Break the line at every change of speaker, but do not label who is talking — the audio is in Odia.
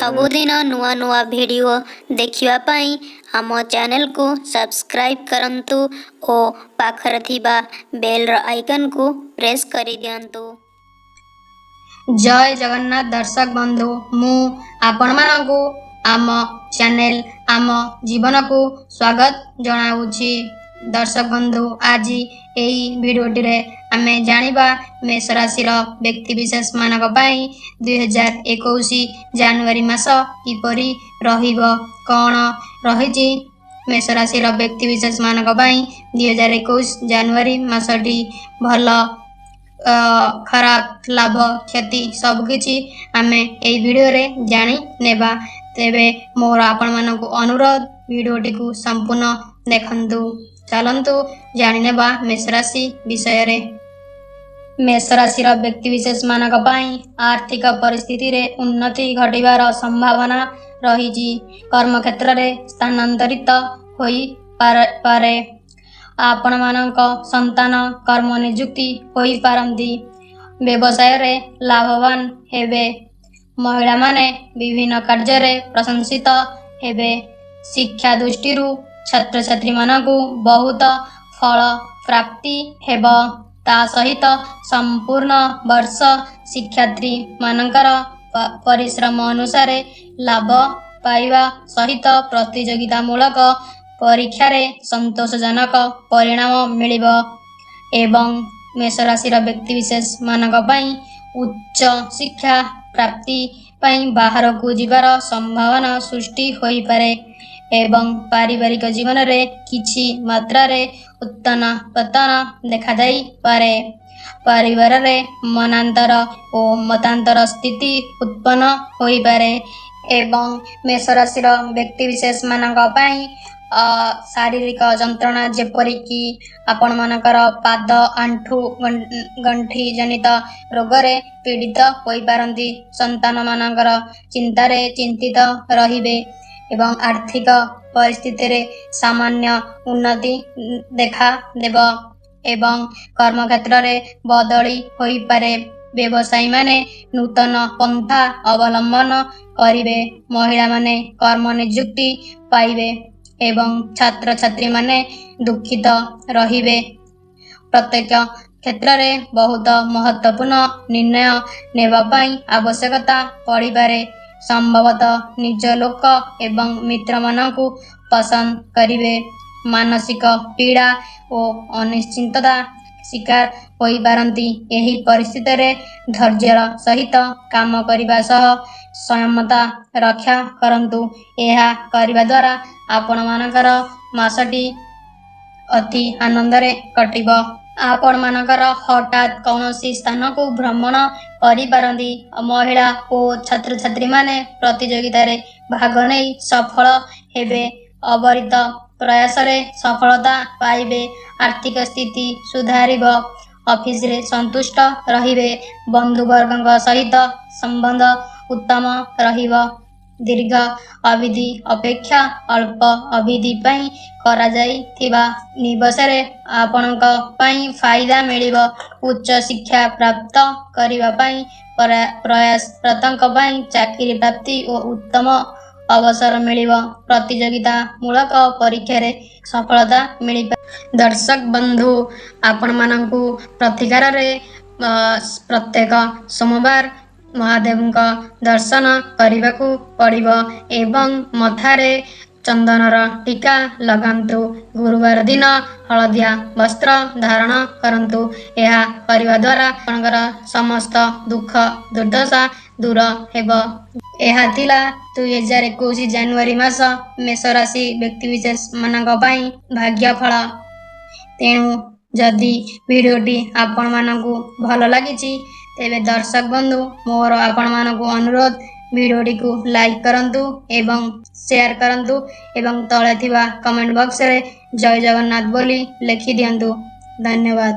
ସବୁଦିନ ନୂଆ ନୂଆ ଭିଡ଼ିଓ ଦେଖିବା ପାଇଁ ଆମ ଚ୍ୟାନେଲକୁ ସବସ୍କ୍ରାଇବ୍ କରନ୍ତୁ ଓ ପାଖରେ ଥିବା ବେଲ୍ର ଆଇକନ୍କୁ ପ୍ରେସ୍ କରିଦିଅନ୍ତୁ।
ଜୟ ଜଗନ୍ନାଥ ଦର୍ଶକ ବନ୍ଧୁ, ମୁଁ ଆପଣମାନଙ୍କୁ ଆମ ଚ୍ୟାନେଲ ଆମ ଜୀବନକୁ ସ୍ୱାଗତ ଜଣାଉଛି। ଦର୍ଶକ ବନ୍ଧୁ, ଆଜି ଏହି ଭିଡ଼ିଓଟିରେ ଆମେ ଜାଣିବା ମେଷ ରାଶିର ବ୍ୟକ୍ତିବିଶେଷ ମାନଙ୍କ ପାଇଁ 2021 ଜାନୁଆରୀ ମାସ କିପରି ରହିବ, କ'ଣ ରହିଛି ମେଷ ରାଶିର ବ୍ୟକ୍ତିବିଶେଷ ମାନଙ୍କ ପାଇଁ 2021 ଜାନୁଆରୀ ମାସଟି, ଭଲ ଖରାପ, ଲାଭ କ୍ଷତି ସବୁକିଛି ଆମେ ଏହି ଭିଡ଼ିଓରେ ଜାଣି ନେବା। ତେବେ ମୋର ଆପଣମାନଙ୍କୁ ଅନୁରୋଧ, ଭିଡ଼ିଓଟିକୁ ସମ୍ପୂର୍ଣ୍ଣ ଦେଖନ୍ତୁ। ଚାଲନ୍ତୁ ଜାଣିନେବା ମେଷ ରାଶି ବିଷୟରେ। ମେଷ ରାଶିର ବ୍ୟକ୍ତିବିଶେଷ ମାନଙ୍କ ପାଇଁ ଆର୍ଥିକ ପରିସ୍ଥିତିରେ ଉନ୍ନତି ଘଟିବାର ସମ୍ଭାବନା ରହିଛି। କର୍ମକ୍ଷେତ୍ରରେ ସ୍ଥାନାନ୍ତରିତ ହୋଇପାରେ। ଆପଣମାନଙ୍କ ସନ୍ତାନ କର୍ମ ନିଯୁକ୍ତି ହୋଇପାରନ୍ତି। ବ୍ୟବସାୟରେ ଲାଭବାନ ହେବେ। ମହିଳାମାନେ ବିଭିନ୍ନ କାର୍ଯ୍ୟରେ ପ୍ରଶଂସିତ ହେବେ। ଶିକ୍ଷା ଦୃଷ୍ଟିରୁ ଛାତ୍ରଛାତ୍ରୀମାନଙ୍କୁ ବହୁତ ଫଳ ପ୍ରାପ୍ତି ହେବ। ତା ସହିତ ସମ୍ପୂର୍ଣ୍ଣ ବର୍ଷ ଶିକ୍ଷାର୍ଥୀମାନଙ୍କର ପରିଶ୍ରମ ଅନୁସାରେ ଲାଭ ପାଇବା ସହିତ ପ୍ରତିଯୋଗିତାମୂଳକ ପରୀକ୍ଷାରେ ସନ୍ତୋଷଜନକ ପରିଣାମ ମିଳିବ ଏବଂ ମେଷରାଶିର ବ୍ୟକ୍ତିବିଶେଷ ମାନଙ୍କ ପାଇଁ ଉଚ୍ଚ ଶିକ୍ଷା ପ୍ରାପ୍ତି ପାଇଁ ବାହାରକୁ ଯିବାର ସମ୍ଭାବନା ସୃଷ୍ଟି ହୋଇପାରେ ଏବଂ ପାରିବାରିକ ଜୀବନରେ କିଛି ମାତ୍ରାରେ ଉତ୍ଥାନ ପତନ ଦେଖାଦେଇପାରେ। ପରିବାରରେ ମନାନ୍ତର ଓ ମତାନ୍ତର ସ୍ଥିତି ଉତ୍ପନ୍ନ ହୋଇପାରେ ଏବଂ ମେଷରାଶିର ବ୍ୟକ୍ତିବିଶେଷ ମାନଙ୍କ ପାଇଁ ଶାରୀରିକ ଯନ୍ତ୍ରଣା, ଯେପରିକି ଆପଣମାନଙ୍କର ପାଦ, ଆଣ୍ଠୁ, ଗଣ୍ଠି ଜନିତ ରୋଗରେ ପୀଡ଼ିତ ହୋଇପାରନ୍ତି। ସନ୍ତାନମାନଙ୍କର ଚିନ୍ତାରେ ଚିନ୍ତିତ ରହିବେ ଏବଂ ଆର୍ଥିକ ପରିସ୍ଥିତିରେ ସାମାନ୍ୟ ଉନ୍ନତି ଦେଖା ଦେବ ଏବଂ କର୍ମକ୍ଷେତ୍ରରେ ବଦଳି ହୋଇପାରେ। ବ୍ୟବସାୟୀମାନେ ନୂତନ ପନ୍ଥା ଅବଲମ୍ବନ କରିବେ। ମହିଳାମାନେ କର୍ମ ନିଯୁକ୍ତି ପାଇବେ ଏବଂ ଛାତ୍ରଛାତ୍ରୀମାନେ ଦୁଃଖିତ ରହିବେ। ପ୍ରତ୍ୟେକ କ୍ଷେତ୍ରରେ ବହୁତ ମହତ୍ତ୍ୱପୂର୍ଣ୍ଣ ନିର୍ଣ୍ଣୟ ନେବା ପାଇଁ ଆବଶ୍ୟକତା ପଡ଼ିପାରେ। ସମ୍ଭବତଃ ନିଜ ଲୋକ ଏବଂ ମିତ୍ରମାନଙ୍କୁ ପସନ୍ଦ କରିବେ। ମାନସିକ ପୀଡ଼ା ଓ ଅନିଶ୍ଚିତତା ଶିକାର ହୋଇପାରନ୍ତି। ଏହି ପରିସ୍ଥିତିରେ ଧୈର୍ଯ୍ୟର ସହିତ କାମ କରିବା ସହ ସଂୟମତା ରକ୍ଷା କରନ୍ତୁ। ଏହା କରିବା ଦ୍ୱାରା ଆପଣମାନଙ୍କର ମାସଟି ଅତି ଆନନ୍ଦରେ କଟିବ। ଆପଣମାନଙ୍କର ହଠାତ୍ କୌଣସି ସ୍ଥାନକୁ ଭ୍ରମଣ କରିପାରନ୍ତି। ମହିଳା ଓ ଛାତ୍ରଛାତ୍ରୀମାନେ ପ୍ରତିଯୋଗିତାରେ ଭାଗ ନେଇ ସଫଳ ହେବେ। ଅବିରତ ପ୍ରୟାସରେ ସଫଳତା ପାଇବେ। ଆର୍ଥିକ ସ୍ଥିତି ସୁଧାରିବ। ଅଫିସରେ ସନ୍ତୁଷ୍ଟ ରହିବେ। ବନ୍ଧୁବର୍ଗଙ୍କ ସହିତ ସମ୍ବନ୍ଧ ଉତ୍ତମ ରହିବ। ଦୀର୍ଘ ଅବଧି ଅପେକ୍ଷା ଅଳ୍ପ ଅବଧି ପାଇଁ କରାଯାଇଥିବା ନିବେଶରେ ଆପଣଙ୍କ ପାଇଁ ଫାଇଦା ମିଳିବ। ଉଚ୍ଚ ଶିକ୍ଷା ପ୍ରାପ୍ତ କରିବା ପାଇଁ ପ୍ରୟାସରତଙ୍କ ପାଇଁ ଚାକିରି ପ୍ରାପ୍ତି ଓ ଉତ୍ତମ ଅବସର ମିଳିବ। ପ୍ରତିଯୋଗିତାମୂଳକ ପରୀକ୍ଷାରେ ସଫଳତା ମିଳିପାରେ। ଦର୍ଶକ ବନ୍ଧୁ, ଆପଣମାନଙ୍କୁ ପ୍ରତିକାରରେ ପ୍ରତ୍ୟେକ ସୋମବାର ମହାଦେବଙ୍କ ଦର୍ଶନ କରିବାକୁ ପଡ଼ିବ ଏବଂ ମଥାରେ ଚନ୍ଦନର ଟୀକା ଲଗାନ୍ତୁ। ଗୁରୁବାର ଦିନ ହଳଦିଆ ବସ୍ତ୍ର ଧାରଣ କରନ୍ତୁ। ଏହା କରିବା ଦ୍ୱାରା ଆପଣଙ୍କର ସମସ୍ତ ଦୁଃଖ ଦୁର୍ଦ୍ଦଶା ଦୂର ହେବ। ଏହା ଥିଲା 2021 ଜାନୁଆରୀ ମାସ ମେଷ ରାଶି ବ୍ୟକ୍ତିବିଶେଷ ମାନଙ୍କ ପାଇଁ ଭାଗ୍ୟଫଳ। ତେଣୁ ଯଦି ଭିଡ଼ିଓଟି ଆପଣମାନଙ୍କୁ ଭଲ ଲାଗିଛି, ତେବେ ଦର୍ଶକ ବନ୍ଧୁ, ମୋର ଆପଣମାନଙ୍କୁ ଅନୁରୋଧ, ଭିଡ଼ିଓଟିକୁ ଲାଇକ୍ କରନ୍ତୁ ଏବଂ ସେୟାର କରନ୍ତୁ ଏବଂ ତଳେ ଥିବା କମେଣ୍ଟ ବକ୍ସରେ ଜୟ ଜଗନ୍ନାଥ ବୋଲି ଲେଖିଦିଅନ୍ତୁ। ଧନ୍ୟବାଦ।